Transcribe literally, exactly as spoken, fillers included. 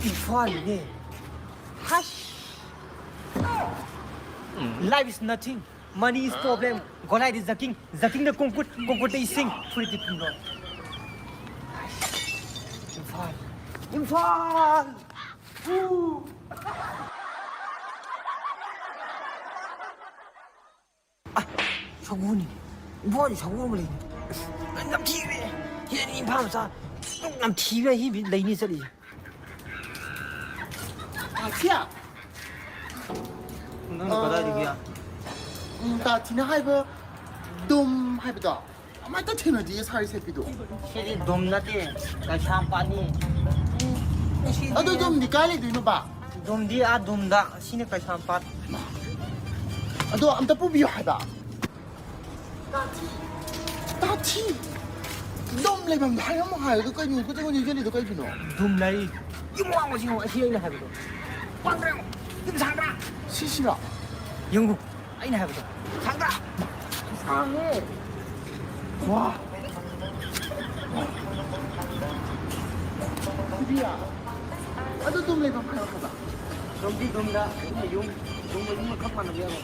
ꯏꯝꯐꯥꯜꯅꯦ꯫ ꯍꯁ! Life is nothing. Money is problem. ꯒꯣꯂꯥꯏꯗꯤ jogging, ꯖꯀꯤꯡꯗ ꯀꯣꯡꯀꯨꯠ, ꯀꯣꯡꯀꯨꯠꯇ ꯏꯁꯤꯡ, ꯐꯨꯔꯤꯠꯇꯤ ꯄꯨꯝꯂꯣꯏ꯫ ꯏꯝꯐꯥꯜ, ꯏꯝꯐꯥꯜ! ꯎ! ꯑ, ꯁꯒꯣꯜꯅꯤ꯫ ꯏꯝꯐꯥꯜꯗꯤ ꯁꯒꯣꯜ ꯑꯃ ꯂꯩꯅꯤ꯫ ꯑꯁ, ꯅꯝꯊꯤꯕꯅꯦ꯫ ꯁꯤꯗꯅꯤ ꯏꯝꯐꯥꯜ ꯃꯆꯥ꯫ ꯅꯝꯊꯤꯕ ꯍꯤ ꯂꯩꯅꯤ ꯆꯠꯂꯤꯁꯦ꯫ ꯇꯥꯊꯤꯌꯥ? ꯅꯪꯅ ꯀꯗꯥꯏꯗꯒꯤ? ꯎꯝ, ꯇꯥꯊꯤꯅ ꯍꯥꯏꯕ ꯗꯨꯝ ꯍꯥꯏꯕꯗꯣ ꯑꯃꯠꯇ ꯊꯦꯡꯅꯗꯤꯌꯦ, ꯁꯥꯔꯤ ꯁꯦꯠꯄꯤꯗꯣ꯫ ꯁꯤꯗꯤ ꯗꯨꯝ ꯅꯠꯇꯦ, ꯀꯩꯁꯥꯝꯄꯥꯠꯅꯤ꯫ ꯑꯗꯨ ꯗꯨꯝꯗꯤ ꯀꯥꯏ ꯂꯩꯗꯣꯏꯅꯣꯕ? ꯗꯨꯝꯗꯤ ꯑꯥ ꯗꯨꯝꯗ, ꯁꯤꯅ ꯀꯩꯁꯥꯝꯄꯥꯠ꯫ ꯑꯗꯣ ꯑꯝꯇ ꯄꯨꯕꯤꯌꯨ ꯍꯥꯏꯕ꯫ ꯇꯥꯊꯤ! ꯇꯥꯊꯤ! ꯗꯨꯝ ꯂꯩꯐꯝꯗ ꯍꯥꯏꯔꯝꯃꯣ ꯍꯥꯏꯔꯒ ꯀꯩꯅꯣ ꯀꯣꯏꯆꯦꯟ ꯀꯣꯏꯆꯦꯟ ꯆꯦꯜꯂꯤꯗꯣ ꯀꯩꯒꯤꯅꯣ? ꯗꯨꯝ ꯂꯩ꯫ ꯌꯨꯝ ꯋꯥꯡꯕꯁꯤ ꯌꯦꯡꯉꯣ, ꯑꯁꯤ ꯑꯩꯅ ꯍꯥꯏꯕꯗꯣ꯫ ꯋꯥꯡꯗ꯭ꯔꯥ ꯌꯦꯡꯉꯣ? ꯌꯨꯝ ꯁꯥꯡꯗ꯭ꯔꯥ? ꯁꯤꯁꯤꯔꯣ? ꯌꯦꯡꯉꯨ, ꯑꯩꯅ ꯍꯥꯏꯕꯗꯣ꯫ ꯁꯥꯡꯗ꯭ꯔꯥ? ꯁꯥꯡꯉꯦ꯫ ꯋꯥ! ꯏꯕꯤꯌꯥ, ꯑꯗꯨ ꯗꯨꯝ ꯂꯩꯐꯝ ꯍꯥꯏꯔꯛꯄꯗ꯫ ꯗꯨꯝꯗꯤ ꯗꯨꯝꯗ, ꯌꯨꯝ, ꯌꯨꯝ, ꯌꯨꯝ, ꯌꯨꯝ ꯈꯛ ꯃꯥꯟꯅꯕ ꯌꯥꯕ꯫